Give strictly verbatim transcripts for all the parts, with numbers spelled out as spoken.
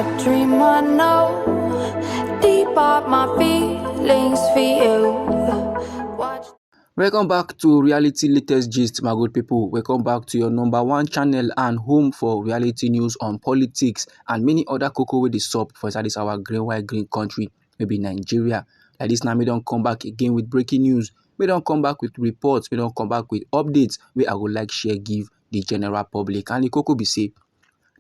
Dream I know, deep are my feelings for you. Watch. Welcome back to Reality Latest Gist, my good people. Welcome back to your number one channel and home for reality news on politics and many other koko wey dey sup for inside this our green, white, green country, maybe Nigeria. Like this now, we don't come back again with breaking news. We don't come back with reports. We don't come back with updates. We I would like share give the general public. And the koko be say,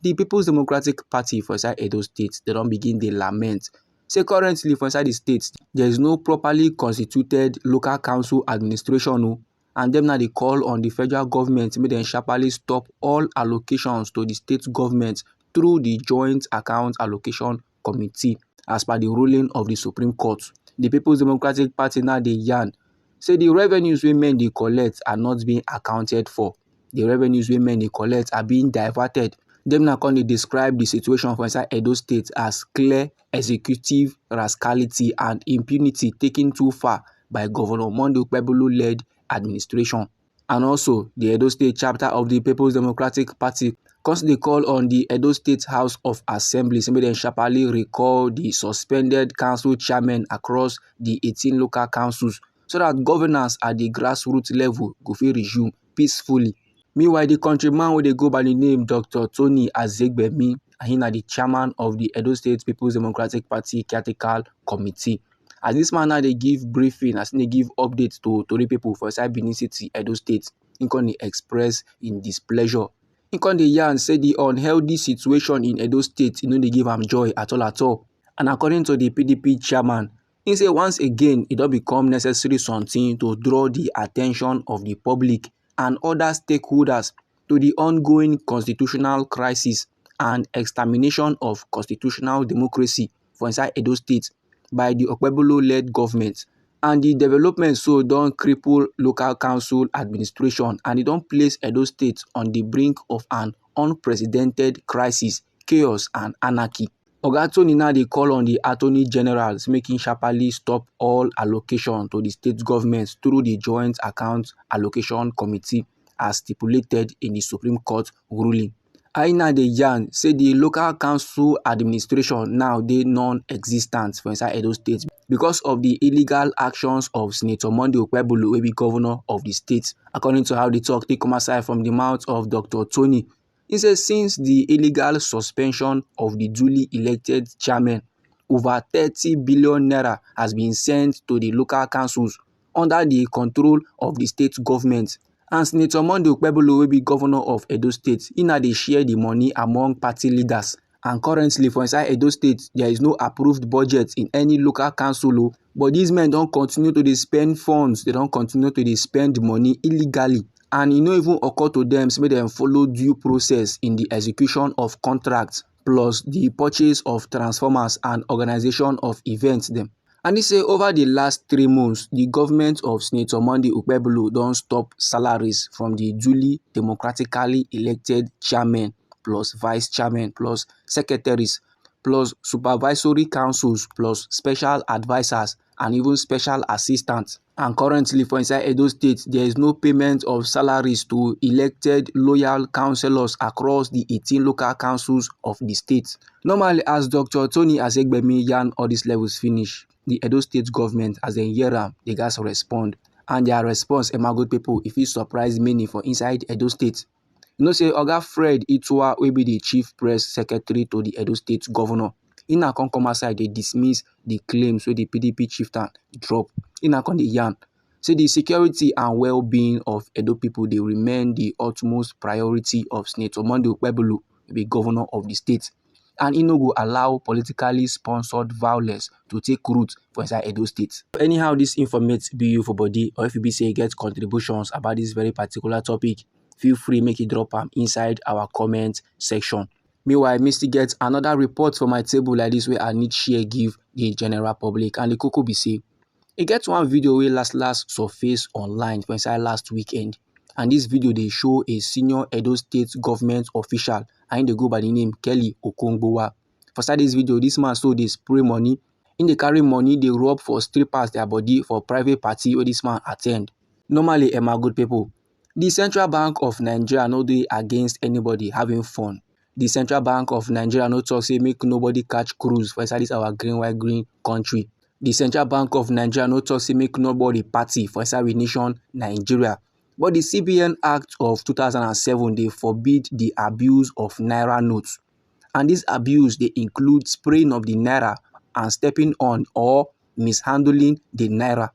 the People's Democratic Party for inside Edo State, they don't begin the lament. Say currently for inside the state, there is no properly constituted local council administration, o, and dem now dey call on the federal government make dem sharply stop all allocations to the state government through the Joint Account Allocation Committee, as per the ruling of the Supreme Court. The People's Democratic Party now dey yarn say the revenues wey men dey collect are not being accounted for. The revenues wey men dey collect are being diverted. Dem now come dey describe the situation for inside Edo State as clear executive rascality and impunity taken too far by Governor Monday Okpebholo-led administration. And also, the Edo State chapter of the People's Democratic Party come dey call on the Edo State House of Assembly say make dem sharply recall the suspended council chairmen across the eighteen local councils so that governance at the grassroots level go fit resume peacefully. Meanwhile, the countryman wey dey go by the name Doctor Tony Azegbemi, and he na the chairman of the Edo State People's Democratic Party Caretaker Committee. As this man now dey give briefing, as he dey give updates to tori people for inside Benin City, Edo State, he come dey express im displeasure. He come dey yarn say the unhealthy situation in Edo State, e no dey give am joy at all at all. And according to the P D P chairman, he say once again, e don become necessary something to draw the attention of the public and other stakeholders to the ongoing constitutional crisis and extermination of constitutional democracy for inside Edo State by the Okpebholo-led government. And the development so don cripple local council administration, and e don place Edo State on the brink of an unprecedented crisis, chaos and anarchy. Oga Tony now dey call on the Attorney General make im sharply stop all allocation to the state government through the Joint Account Allocation Committee as stipulated in the Supreme Court ruling. He now dey yarn say the local council administration now dey non-existent for inside Edo State because of the illegal actions of Senator Monday Okpebholo, wey be governor of the state. According to how the talk take come outside from the mouth of Doctor Tony, he say since the illegal suspension of the duly elected chairman, over thirty billion naira has been sent to the local councils under the control of the state government. And Senator Monday Okpebholo, wey be governor of Edo State, he now dey share the money among party leaders. And currently for inside Edo State, there is no approved budget in any local council, o. But these men don continue to dey spend funds, they don continue to dey spend money illegally. And e no even occur to them say make dem follow due process in the execution of contracts, plus the purchase of transformers and organization of events dem. And he say over the last three months, the government of Senator Monday Okpebholo don stop salaries from the duly democratically elected chairman, plus vice chairman, plus secretaries, plus supervisory councils, plus special advisors, and even special assistants. And currently for inside Edo State, there is no payment of salaries to elected loyal councillors across the eighteen local councils of the state. Normally, as Doctor Tony Azegbemi yarn all these levels finish, the Edo State government, as dem hear am, they gats respond. And their response, eh, my good people, e fit surprise many for inside Edo State. You know say Oga Fred Itua, wey be the chief press secretary to the Edo State governor, he na come come outside dey dismiss the claims wey the P D P chieftain drop. He na come dey yarn say the security and well-being of Edo people dey remain the utmost priority of Senator Monday Okpebholo, wey be governor of the state, and he no go allow politically sponsored violence to take root for inside Edo State. Anyhow this informate be you for body, or if you be say you get contributions about this very particular topic, feel free make you drop am inside our comment section. Meanwhile, me still get another report for my table like this wey I need share give the general public. And the koko be say, e get one video wey last last surface online for inside last weekend. And this video dey show a senior Edo State government official, and he dey go by the name Kelly Okongbowa. For inside this video, this man so dey spray money. He dey carry money, dey rub for strippers their body for private party wey this man attend. Normally, eh, my good people, the Central Bank of Nigeria no dey against anybody having fun. The Central Bank of Nigeria no talk say make nobody catch cruise for inside this our green, white, green country. The Central Bank of Nigeria no talk say make nobody party for inside we nation, Nigeria. But the C B N Act of two thousand and seven, they forbid the abuse of naira notes. And this abuse, they include spraying of the naira and stepping on or mishandling the naira.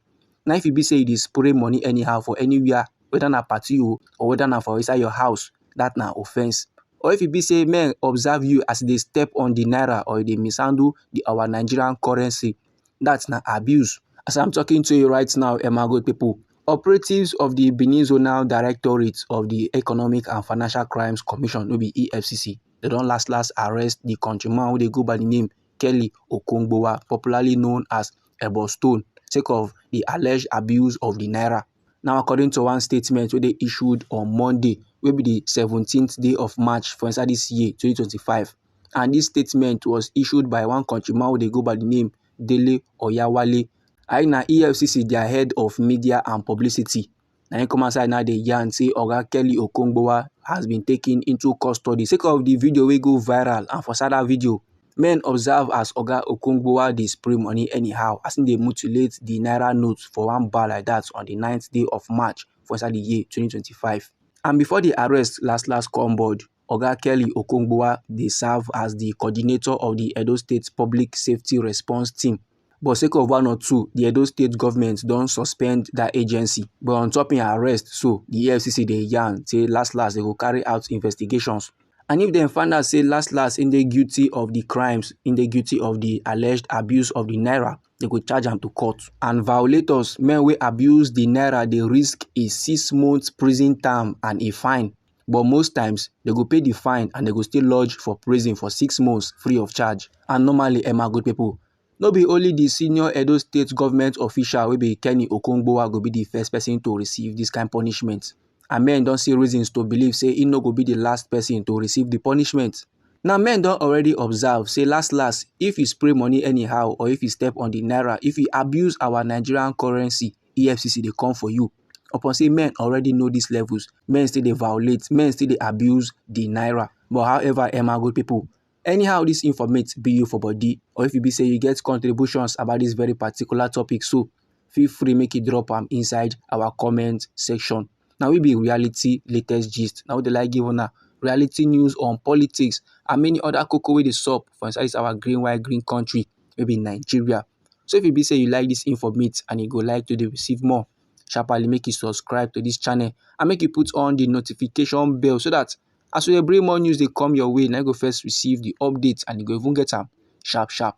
Now, if you be say you dey spray money anyhow for anywhere, whether na party o, or whether na for inside your house, that na offense. Or if you be say men observe you as they step on the naira or they mishandle the, our Nigerian currency, that's na abuse. As I'm talking to you right now, Emma, good people, operatives of the Benin Zonal Directorate of the Economic and Financial Crimes Commission, no be E F C C, they don last last arrest the countryman wey dey go by the name Kelly Okongbowa, popularly known as Ebo Stone, sake of the alleged abuse of the naira. Now, according to one statement wey they issued on Monday, wey be the seventeenth day of March for inside this year, twenty twenty-five, and this statement was issued by one countryman wey dey go by the name Dele Oyawale. I na E F C C, their head of media and publicity. Na him come outside now dey yarn say Oga Kelly Okongbowa has been taken into custody sake of the video wey go viral, and for inside that video, men observe as Oga Okongbowa dey spray money anyhow, as him dey mutilate the naira notes for one bar like that on the ninth day of March for inside the year twenty twenty-five. And before the arrest last last come board, Oga Kelly Okongbowa dey serve as the coordinator of the Edo State Public Safety Response Team. But sake of one or two, the Edo State government don suspend that agency. But on top im arrest, so the E F C C dey yarn say last last they go carry out investigations. And if dem find out say last last im dey guilty of the crimes, im dey guilty of the alleged abuse of the naira, they go charge am to court. And violators, men wey abuse the naira, dey risk a six months prison term and a fine. But most times, they go pay the fine and they go still lodge for prison for six months free of charge. And normally, Emma, good people, no be only the senior Edo State government official wey be Kenny Okongbowa go be the first person to receive this kind punishment. And men don see reasons to believe say he no go be the last person to receive the punishment. Now, men don already observe say last last, if you spray money anyhow or if you step on the naira, if you abuse our Nigerian currency, E F C C dey come for you. Upon say men already know these levels, men still dey violate, men still dey abuse the naira. But however, Emma, good people, anyhow this informate be you for body, or if you be say you get contributions about this very particular topic, so feel free make you drop am inside our comment section. Now we be reality latest gist. Now they like give una reality news on politics and many other koko wey dey sup for inside this our green, white, green country, maybe Nigeria. So if you be say you like this informate and you go like to dey receive more, sharply make you subscribe to this channel and make you put on the notification bell so that as we dey bring more news dey come your way, na you go first receive the update and you go even get am sharp sharp.